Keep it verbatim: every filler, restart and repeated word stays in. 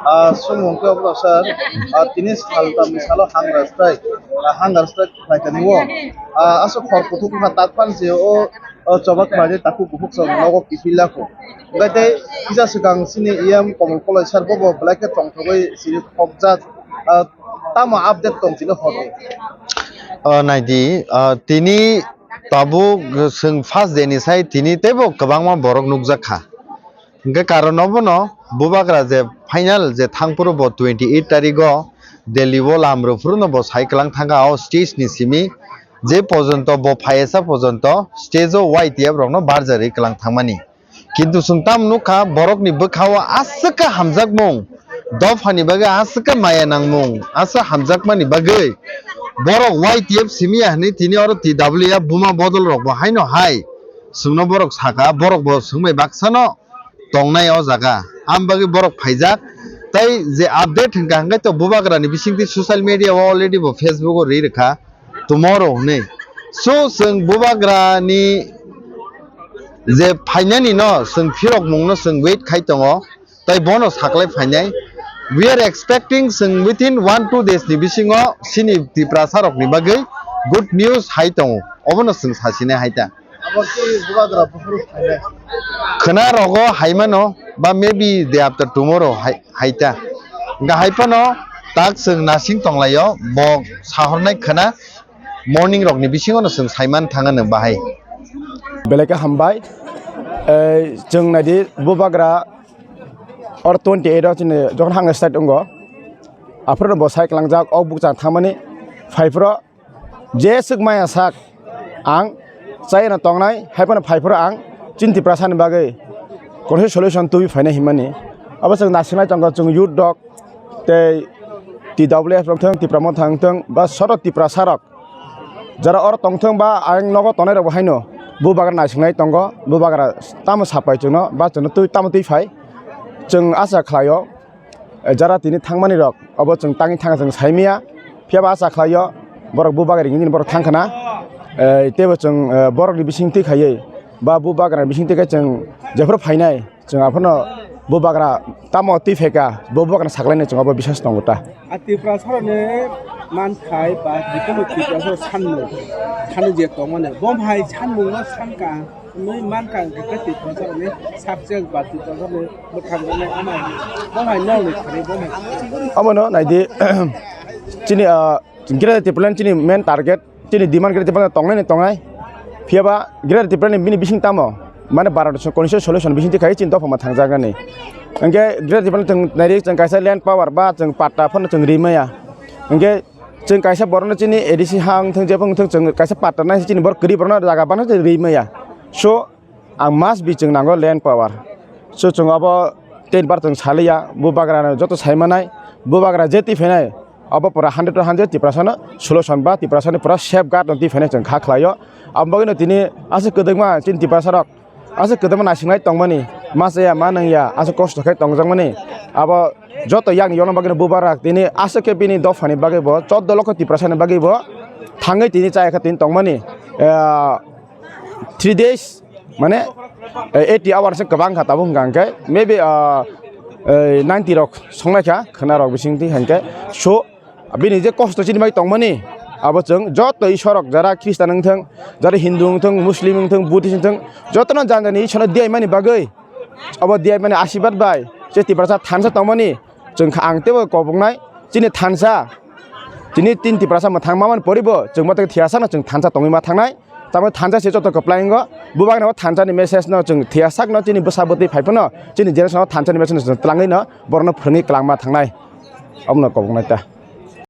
Ah, sumung khe obo sir, ah, tini sal tamni salo hunger strike, ah, hunger strike khlai tani o. Ah, aswk khor kuthuk kha tak phan se o, o choba khlai de takhuk bukhuk chwng nogo kiphil lakho. Hwnkhe tei kisa swkang chini E M Komol Koloi sir bobo belai khe tongthogwi chini khokjak, ah, tamo update tong chini hor. O naidi, ah, tini tabuk chwng first day ni sai tini teibo kwbangma borok nukjak kha. Hingke karon obono bubagra je final je thangphuru bo twenty eight tarigo Delhi o lam rwphuru no bo sai kwlang thangkha o stage ni simi je pojonto bo phaiyasa pojonto stage o Y T F rokno barjari kwlang thangmani. Kintu chwng tamo nukha borokni bwkhao aswk khe hamjakmung, dophani bagwi aswk khe maya nangmung, aswk hamjakmani bagwi borok Y T F simi ya hwnwi tini oro T W F buma bodol rok bo haino hai chwngno borok saka, borok bo chwngbai baksano tongnai o jaga. Am bagwi borok phaijak. Tai je update hwnkha hwnkhe to bubagrani bisingtwi social media o already bo Facebook o ri rwkha tomorrow hwnwi. So chwng bubagrani je phainani no chwng phirok mungno chwng wait khai tongo. Tai bono saklai phainai. We are expecting chwng within one two days ni bisingo chini Tiprasa rokni bagwi good news hai tongo. Obono chwng sasinai hai ta. Abo khe bubagra buphuru phainai. Khwna rogo hai mano ba maybe day after tomorrow hai, hai ta. Hwnkha hai phano tak chwng nasing tonglaio bo sahornai khwna morning rokni bisingo no chwng saiman thangano bahai. Belai khe hambai. Eh, chwng naidi bubagra or twenty eight o chini jokhon hang start wngo. Aphuru bo sai klangjak ok bukchang thangmani phai phuru je swk maya sak ang chayana tongnai, hai phano phai phuru ang chini Tiprasani bagwi konse solution tubui phainai hinmani. Abo chwng nasinai tongo chwng youth rok tei T W F rok thung, Tipra Motha wng thung, ba soto Tiprasa rok jara oro tongthung ba ang nogo tongnai rok bo haino bubagra naisingnai tongo, bubagra tamo sapai chwngno ba chwngno twi tamo twi phai chwng acha khlaio. Eh, jara tini thangmani rok obo chwng tangwi thangkha chwng saimaya, phiyaba acha khlaio borok bubagra ringwi borok thangkhana. Eh, teibo chwng, eh, borokni bising twi khaiwi ba bubagra bising twi khe chwng jephuru phainai chwng aphano bubagra tamo twi phaikha bo bubagra saklainai chwng obo bisas tongo ta. A Tiprasarokni manthai ba bikolo Tiprasarok sanmung, sanu je tongmani, bo hai sanmungno sankha, nui mankha hwnkhe Tiprasarokni subject ba Tiprasarokni mwthangjaknai amai, bo hai nokni thani bo hai. Omono naidi, chini, ah, Greater Tipraland chini main target, chini demand Greater Tipraland tongnai ni tongnai, phiyaba Greater Tipraland ni bini bising tamo, mane Bharat Constitution solution bising tikhai chini dophama thangjaknani. Hwnkhe Greater Tipraland thwng nairi chwng kaisa land power ba chwng patta phano chwng rimaya. Hwnkhe chwng kaisa borokno chini A D C ha wngthung, jebo wngthung, chwng kaisa patta nai chini borok kwrwi borokno jaga bana chwng rimaya. So, ang must be chwng nango land power. So, chwng abo ten bar chwng saliya, bubagrano joto saimanai, bubagra je twi phainai, abo pura hundred to hundred Tiprasano solution ba Tiprasani pura safeguard no twi phainai chwng kha khlaio. Abo bagwino tini aswk kwdwkma chini Tiprasarok aswk kwdwkma naisingnai tongmani, ma chaya, ma nungya, aswk kosto khe tongjakmani. Abo joto yang yokna bagwino bubagra tini aswk khe bini dophani bagwi bo, chordo lokho Tiprasani bagwi bo thangwi tini chaya khe tini tongmani, ah, three days, mane, eh, eighty hours se kwbang kha tabuk hwnkha hwnkhe, maybe, ah, eh, ninety rok songnai kha khwna rok bising twi hwnkhe. So, bini je kosto chini bai tongmani, abo chwng joto Isorok, jara Christian wngthung, jara Hindu wngthung, Muslim wngthung, Buddhist wngthung, jotono jani jani Isorno diyaimani bagwi, abo diyaimani asirwad bai je Tiprasa thansa tongmani, chwng kha ang teibo koboknai, chini thansa, chini tin Tiprasa mwthang mamani poribo chwng matwi thiyasakno chwng thansa tongwi ma thangnai. Tamo thansa se joto kwplai wngo. Bubagrano thansa ni message no chwng thiyasakno chini bwsa bwtwi phai phano chini generation o thansa ni message no chwng twlangwi no borokno phwrwngwi kwlangma thangnai. Omono koboknai ta.